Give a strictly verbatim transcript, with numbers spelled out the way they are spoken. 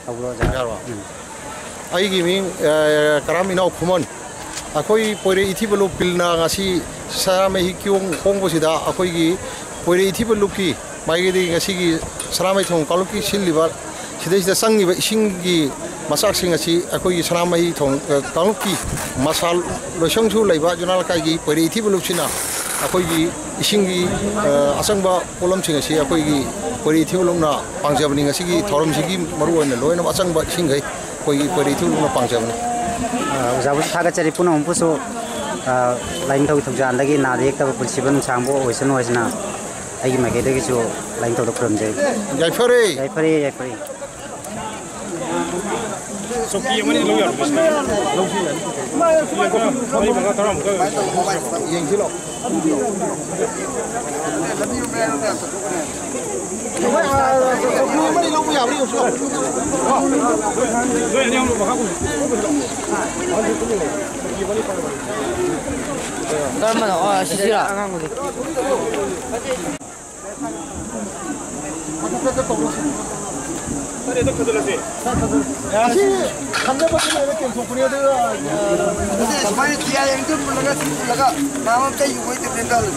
ꯇꯧꯕ꯭ꯔꯣ, ꯑꯣꯖꯥ? ꯌꯥꯔꯕ? ꯎꯝ꯫ ꯑꯩꯒꯤ ꯃꯤꯡ, ꯑ, ꯀꯔꯥꯝ ꯏꯅꯥꯎ ꯈꯨꯃꯟ꯫ ꯑꯩꯈꯣꯏ ꯄꯣꯏꯔꯩ ꯏꯊꯤꯕ ꯂꯨꯞ ꯄꯤꯜꯅ ꯉꯁꯤ ꯁꯅꯥꯃꯍꯤ ꯀꯤꯌꯣꯡ ꯍꯣꯡꯕꯁꯤꯗ ꯑꯩꯈꯣꯏꯒꯤ ꯄꯣꯏꯔꯩ ꯏꯊꯤꯕ ꯂꯨꯞꯀꯤ ꯃꯥꯏꯀꯩꯗꯒꯤ ꯉꯁꯤꯒꯤ ꯁꯅꯥꯃꯍꯤ ꯊꯣꯡ ꯀꯥꯡꯂꯨꯞꯀꯤ ꯁꯤꯜꯂꯤꯕ ꯁꯤꯗꯩꯁꯤꯗ ꯆꯪꯉꯤꯕ ꯏꯁꯤꯡꯒꯤ ꯃꯆꯥꯛꯁꯤꯡ ꯑꯁꯤ ꯑꯩꯈꯣꯏꯒꯤ ꯁꯅꯥꯃꯍꯤ ꯊꯣꯡ, ꯑ, ꯀꯥꯡꯂꯨꯞꯀꯤ ꯃꯁꯥ ꯂꯣꯏꯁꯪꯁꯨ ꯂꯩꯕ ꯖꯨꯅꯥ ꯂꯩꯀꯥꯏꯒꯤ ꯄꯣꯏꯔꯩ ꯏꯊꯤꯕ ꯂꯨꯞꯁꯤꯅ ꯑꯩꯈꯣꯏꯒꯤ ꯏꯁꯤꯡꯒꯤ, ꯑ, ꯑꯆꯪꯕ ꯄꯣꯠꯂꯝꯁꯤꯡ ꯑꯁꯤ ꯑꯩꯈꯣꯏꯒꯤ ꯄꯣꯏꯔꯩ ꯏꯊꯤꯕ ꯂꯨꯞꯅ ꯄꯥꯡꯖꯕꯅꯤ꯫ ꯉꯁꯤꯒꯤ ꯊꯧꯔꯝꯁꯤꯒꯤ ꯃꯔꯨꯑꯣꯏꯅ ꯂꯣꯏꯅꯃꯛ ꯑꯆꯪꯕ ꯏꯁꯤꯡꯈꯩ ꯑꯩꯈꯣꯏꯒꯤ ꯄꯣꯏꯔꯩ ꯏꯊꯤꯕ ꯂꯨꯞꯅ ꯄꯥꯡꯖꯕꯅꯤ꯫ ꯑ, ꯑꯣꯖꯥꯕꯨꯁꯨ ꯊꯥꯒꯠꯆꯔꯤ꯫ ꯄꯨꯝꯅꯃꯛꯄꯨꯁꯨ, ꯑ, ꯂꯥꯏꯅꯤꯡꯊꯧꯒꯤ ꯊꯧꯖꯥꯜꯗꯒꯤ ꯅꯥꯗ ꯌꯦꯛꯇꯕ ꯄꯨꯟꯁꯤꯕ ꯅꯨꯡꯁꯥꯡꯕ ꯑꯣꯏꯁꯅꯨ ꯍꯥꯏꯁꯤꯅ ꯑꯩꯒꯤ ꯃꯥꯏꯀꯩꯗꯒꯤꯁꯨ ꯂꯥꯏꯅꯤꯡꯊꯧꯗ ꯈꯨꯔꯨꯝꯖꯔꯤ꯫ ꯌꯥꯏꯐꯔꯦ꯫ ꯌꯥꯏꯐꯔꯦ, ꯌꯥꯏꯐꯔꯦ꯫ ꯆꯧꯀꯤ ꯑꯃꯅꯤ ꯂꯧ ꯌꯥꯕ꯭ꯔꯣ? ꯃꯔꯤ ꯃꯉꯥ ꯇꯔꯥꯃꯨꯛꯇ ꯌꯦꯡꯁꯤꯂꯣ꯫ ꯆꯧꯀꯤ ꯑꯃꯅꯤ ꯂꯧꯕ ꯌꯥꯕ꯭ꯔꯥ ꯌꯦꯡꯁꯤꯂꯣ꯫ ꯅꯣꯏ ꯑꯅꯤ ꯑꯍꯨꯝ ꯃꯈꯥ ꯀꯨꯝꯁꯤ꯫ ꯀꯔꯝꯕꯅꯣ? ꯑꯣ, ꯑꯁꯤꯁꯤꯔꯣ? ꯑꯁꯤ ꯈꯟꯅꯕꯒꯤ ꯂꯩꯔ ꯀꯦꯟꯊꯣꯛꯄꯅꯤ, ꯑꯗꯨꯒ ꯑꯗꯨꯗꯤ ꯁꯨꯃꯥꯏꯅ ꯇꯤꯌꯥ ꯌꯦꯡꯗꯨ ꯄꯨꯜꯂꯒ ꯁꯤ ꯄꯨꯜꯂꯒ ꯃꯥ ꯑꯃ ꯑꯝꯇ ꯌꯨ ꯍꯣꯏ ꯇꯦꯟꯗꯦꯟ ꯇꯧꯍꯜꯂꯨ꯫